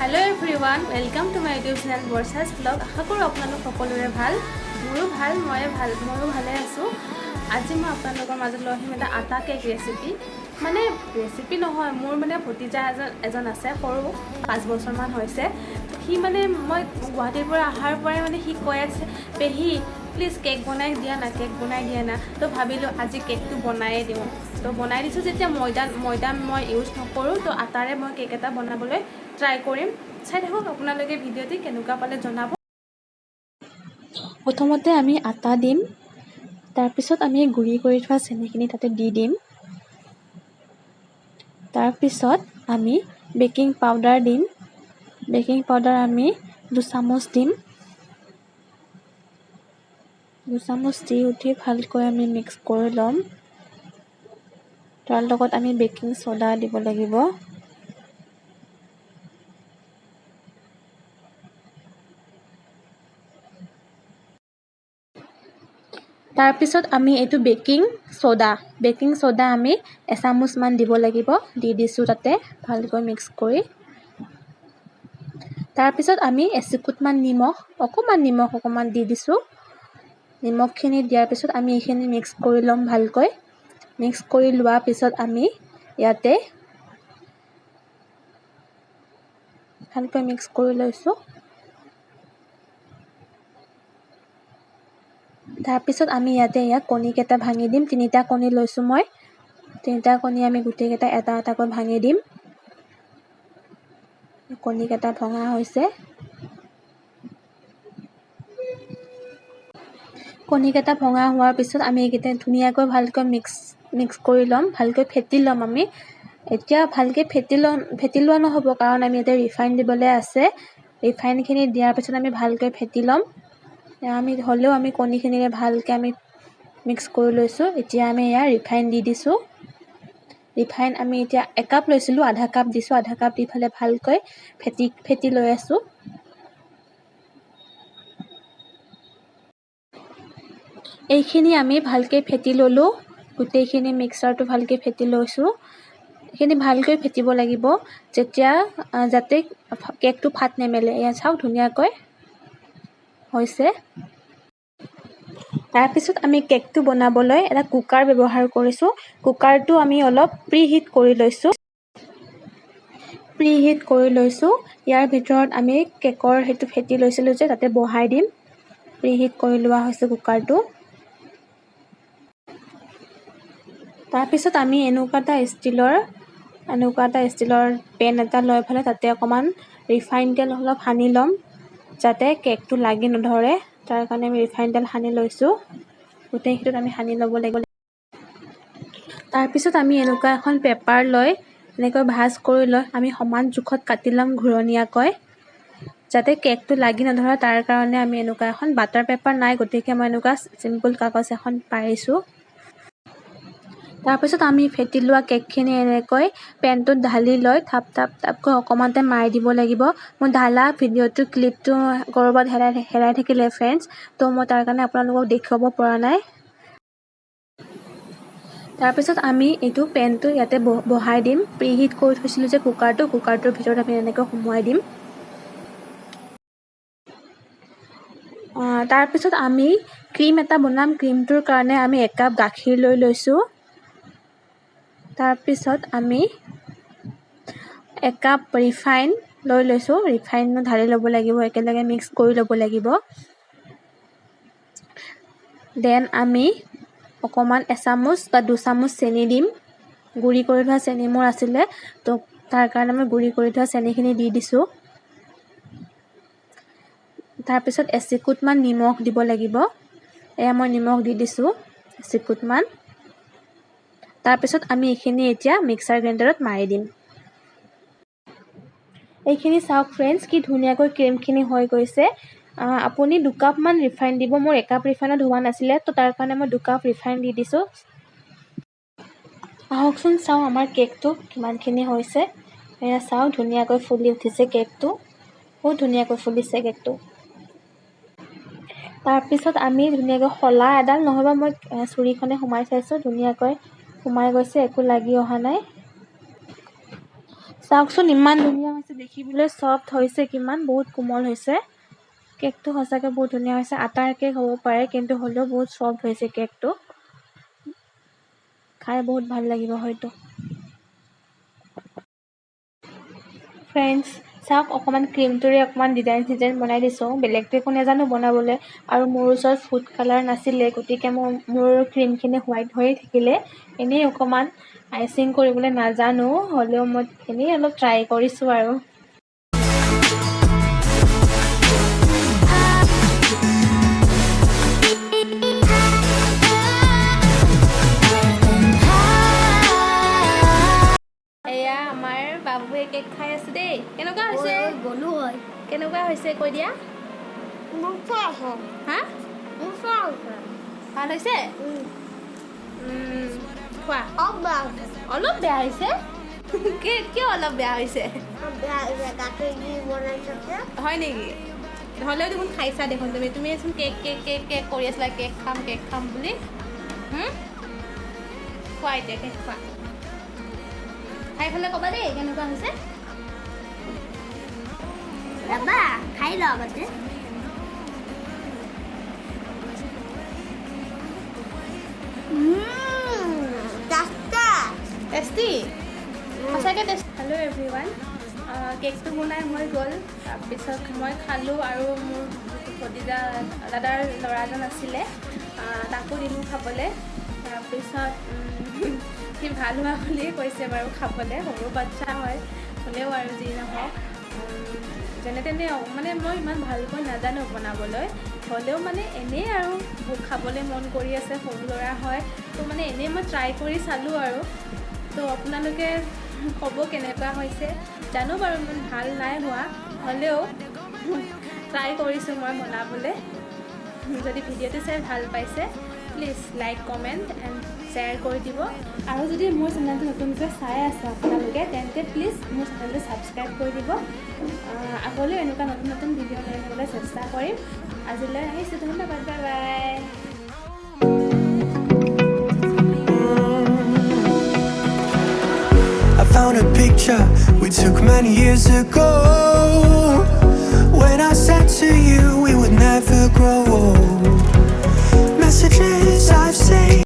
Hello everyone, welcome to my YouTube channel Barsha's Vlog. আশা কৰোঁ আপোনালোক সকলোৰে ভাল, মোৰো ভাল, ময়ে ভাল, ময়ো ভালে আছোঁ। আজি মই আপোনালোকৰ মাজত লৈ আহিম এটা আটা কেক ৰেচিপি। মানে ৰেচিপি নহয়, মোৰ মানে ভতিজা এজন এজন আছে, সৰু, 5 বছৰমান হৈছে। সি মানে মই গুৱাহাটীৰ পৰা অহাৰ পৰাই মানে সি কৈ আছে, "পেহী, প্লিজ কেক বনাই দিয়া না, কেক বনাই দিয়া না।" তো ভাবিলোঁ আজি কেকটো বনায়ে দিওঁ। তো বনাই দিছোঁ যেতিয়া ময়দা ময়দা মই ইউজ নকৰোঁ, তো আটাৰে মই কেক এটা বনাবলৈ ট্ৰাই কৰিম। চাই থাকক আপোনালোকে ভিডিঅ'টি, কেনেকুৱা পালে জনাব। প্ৰথমতে আমি আটা দিম। তাৰপিছত আমি গুড়ি কৰি থোৱা চেনিখিনি তাতে দি দিম। তাৰপিছত আমি বেকিং পাউডাৰ দিম। বেকিং পাউডাৰ আমি 2 চামুচ দিম। 2 চামুচ দি উঠি ভালকৈ আমি মিক্স কৰি ল'ম। তাৰ লগত আমি বেকিং চ'ডা দিব লাগিব। তাৰপিছত আমি এইটো বেকিং চ'ডা আমি এচামুচমান দিব লাগিব। দি দিছোঁ তাতে ভালকৈ মিক্স কৰি। তাৰপিছত আমি এচিকুটমান নিমখ, অকণমান নিমখ অকণমান দি দিছোঁ। নিমখখিনি দিয়াৰ পিছত আমি এইখিনি মিক্স কৰি ল'ম ভালকৈ। মিক্স কৰি লোৱাৰ পিছত আমি ইয়াতে ভালকৈ মিক্স কৰি লৈছোঁ। তাৰপিছত আমি ইয়াতে ইয়াক কণীকেইটা ভাঙি দিম। তিনিটা কণী লৈছোঁ মই। তিনিটা কণী আমি গোটেইকেইটা এটা এটাকৈ ভাঙি দিম। কণীকেইটা ভঙা হৈছে। কণীকেইটা ভঙা হোৱাৰ পিছত আমি এইকেইটা ধুনীয়াকৈ ভালকৈ মিক্স মিক্স কৰি ল'ম, ভালকৈ ফেটি ল'ম। আমি এতিয়া ভালকৈ ফেটি লোৱা নহ'ব, কাৰণ আমি ইয়াতে ৰিফাইন দিবলৈ আছে। ৰিফাইনখিনি দিয়াৰ পিছত আমি ভালকৈ ফেটি ল'ম। আমি হ'লেও আমি কণীখিনিৰে ভালকৈ আমি মিক্স কৰি লৈছোঁ। এতিয়া আমি ইয়াৰ ৰিফাইন দি দিছোঁ। ৰিফাইন আমি এতিয়া একাপ লৈছিলোঁ, আধা কাপ দিছোঁ। আধা কাপ দি পেলাই ভালকৈ ফেটি ফেটি লৈ আছোঁ। এইখিনি আমি ভালকৈ ফেটি ল'লোঁ। গোটেইখিনি মিক্সাৰটো ভালকৈ ফেটি লৈছোঁ। এইখিনি ভালকৈ ফেটিব লাগিব যেতিয়া যাতে কেকটো ফাট নেমেলে। এয়া চাওক, ধুনীয়াকৈ হৈছে। তাৰপিছত আমি কেকটো বনাবলৈ এটা কুকাৰ ব্যৱহাৰ কৰিছোঁ। কুকাৰটো আমি অলপ প্ৰি হিট কৰি লৈছোঁ। প্ৰি হিট কৰি লৈছোঁ। ইয়াৰ ভিতৰত আমি কেকৰ সেইটো ফেটি লৈছিলোঁ যে, তাতে বহাই দিম। প্ৰি হিট কৰি লোৱা হৈছে কুকাৰটো। তাৰপিছত আমি এনেকুৱা এটা ষ্টীলৰ পেন এটা লৈ পেলাই তাতে অকণমান ৰিফাইন তেল অলপ সানি ল'ম, যাতে কেকটো লাগি নধৰে। তাৰ কাৰণে আমি ৰিফাইন তেল সানি লৈছোঁ। গোটেইখিনিত আমি সানি ল'ব লাগিব। তাৰপিছত আমি এনেকুৱা এখন পেপাৰ লৈ এনেকৈ ভাঁজ কৰি লৈ আমি সমান জোখত কাটি ল'ম ঘূৰণীয়াকৈ, যাতে কেকটো লাগি নধৰে। তাৰ কাৰণে আমি এনেকুৱা এখন বাটাৰ পেপাৰ নাই, গতিকে মই এনেকুৱা চিম্পুল কাগজ এখন পাৰিছোঁ। তাৰপিছত আমি ফেটি লোৱা কেকখিনি এনেকৈ পেনটোত ঢালি লৈ থাপ থাপ থাপকৈ অকণমানতে মাৰি দিব লাগিব। মোৰ ঢালা ভিডিঅ'টো ক্লিপটো ক'ৰবাত হেৰাই হেৰাই থাকিলে ফ্ৰেণ্ডছ, তো মই তাৰ কাৰণে আপোনালোকক দেখুৱাব পৰা নাই। তাৰপিছত আমি এইটো পেনটো ইয়াতে বহাই দিম। প্ৰি হিট কৰি থৈছিলোঁ যে কুকাৰটো, কুকাৰটোৰ ভিতৰত আমি এনেকৈ সুমুৱাই দিম। তাৰপিছত আমি ক্ৰীম এটা বনাম। ক্ৰীমটোৰ কাৰণে আমি একাপ গাখীৰ লৈ লৈছোঁ। তাৰপিছত আমি একাপ ৰিফাইন লৈ লৈছোঁ। ৰিফাইনো ঢালি ল'ব লাগিব, একেলগে মিক্স কৰি ল'ব লাগিব। Then আমি অকণমান এচামুচ বা 2 চামুচ চেনি দিম। গুড়ি কৰি থোৱা চেনি মোৰ আছিলে, তো তাৰ কাৰণে মই গুড়ি কৰি থোৱা চেনিখিনি দি দিছোঁ। তাৰপিছত এচিকুটমান নিমখ দিব লাগিব। এয়া মই নিমখ দি দিছোঁ এচিকুটমান। তাৰপিছত আমি এইখিনি এতিয়া মিক্সাৰ গ্ৰাইণ্ডাৰত মাৰি দিম। এইখিনি চাওক ফ্ৰেণ্ডছ, কি ধুনীয়াকৈ ক্ৰীমখিনি হৈ গৈছে। আপুনি 2 কাপমান ৰিফাইন দিব। মোৰ একাপ ৰিফাইনত হোৱা নাছিলে, তো তাৰ কাৰণে মই 2 কাপ ৰিফাইন দি দিছোঁ। আহকচোন চাওঁ আমাৰ কেকটো কিমানখিনি হৈছে। এয়া চাওক, ধুনীয়াকৈ ফুলি উঠিছে কেকটো। বহুত ধুনীয়াকৈ ফুলিছে কেকটো। তাৰপিছত আমি ধুনীয়াকৈ শলা এডাল নহ'বা মই চুৰিখনে সোমাই চাইছোঁ, ধুনীয়াকৈ সোমাই গৈছে, একো লাগি অহা নাই। চাওকচোন, ইমান ধুনীয়া হৈছে দেখিবলৈ, চফ্ট হৈছে কিমান, বহুত কোমল হৈছে। কেকটো সঁচাকৈ বহুত ধুনীয়া হৈছে। আটাৰ কেক হ'ব পাৰে, কিন্তু হ'লেও বহুত চফ্ট হৈছে কেকটো। খাই বহুত ভাল লাগিব হয়তো। ফ্ৰেণ্ডছ, চাওক, অকণমান ক্ৰীমটোৰে অকণমান ডিজাইন চিজাইন বনাই দিছোঁ। বেলেগটো একো নাজানো বনাবলৈ আৰু মোৰ ওচৰত ফুড কালাৰ নাছিলে, গতিকে মই মোৰ ক্ৰীমখিনি হোৱাইট হৈয়ে থাকিলে। এনেই অকণমান আইচিং কৰিবলৈ নাজানো, হ'লেও মই এনেই অলপ ট্ৰাই কৰিছোঁ আৰু। এয়া আমাৰ বাবুৱে কেক খাই আছে দেই। কেনেকুৱা হৈছে? গ'লো হয়। কেনেকুৱা হৈছে কৈ দিয়া। হা, ভাল হৈছে। খোৱা। অলপ বেয়া হৈছে? কিয় অলপ বেয়া হৈছে? হয় নেকি? হ'লেও দেখোন খাইছা দেখোন তুমি। তুমিচোন কেক কেক কেক কেক কৰি আছিলা, কেক খাম কেক খাম বুলি। খোৱা এতিয়া, কেক খোৱা। খাই পেলাই ক'বা দেই কেনেকুৱা হৈছে। ৰ'বা, খাই লওঁ আগতে। টেষ্টি, সঁচাকৈ টেষ্ট। হেল্ল' এভৰিৱান, কেকটো বনাই হৈ গ'ল। তাৰপিছত মই খালোঁ আৰু মোৰ যিটো ভতিজা, দাদাৰ ল'ৰাজন আছিলে, তাকো দিলোঁ খাবলৈ। তাৰপিছত সি ভাল হোৱা বুলিয়ে কৈছে বাৰু খাবলৈ। সৰু বাচ্ছা হয়, হ'লেও আৰু যি নহওক, যেনে তেনে, মানে মই ইমান ভালকৈ নাজানো বনাবলৈ, হ'লেও মানে এনেই আৰু খাবলৈ মন কৰি আছে, সৰু ল'ৰা হয়, তো মানে এনেই মই ট্ৰাই কৰি চালোঁ আৰু। তো আপোনালোকে ক'ব কেনেকুৱা হৈছে। জানো বাৰু ইমান ভাল নাই হোৱা, হ'লেও ট্ৰাই কৰিছোঁ মই বনাবলৈ। যদি ভিডিঅ'টো চাই ভাল পাইছে, please like, comment and share কৰি দিব। আৰু যদি মোৰ চেনেলটো নতুনকৈ চাই আছে আপোনালোকে, তেন্তে প্লিজ মোৰ চেনেলটো ছাবস্ক্ৰাইব কৰি দিব। আগলৈও এনেকুৱা নতুন নতুন ভিডিঅ' লৈ আহিবলৈ চেষ্টা কৰিম। আজিলৈ আহিছোঁ, ধন্যবাদ, bye bye. I found a picture we took many years ago, when I said to you we would never grow old. Messages I've saved.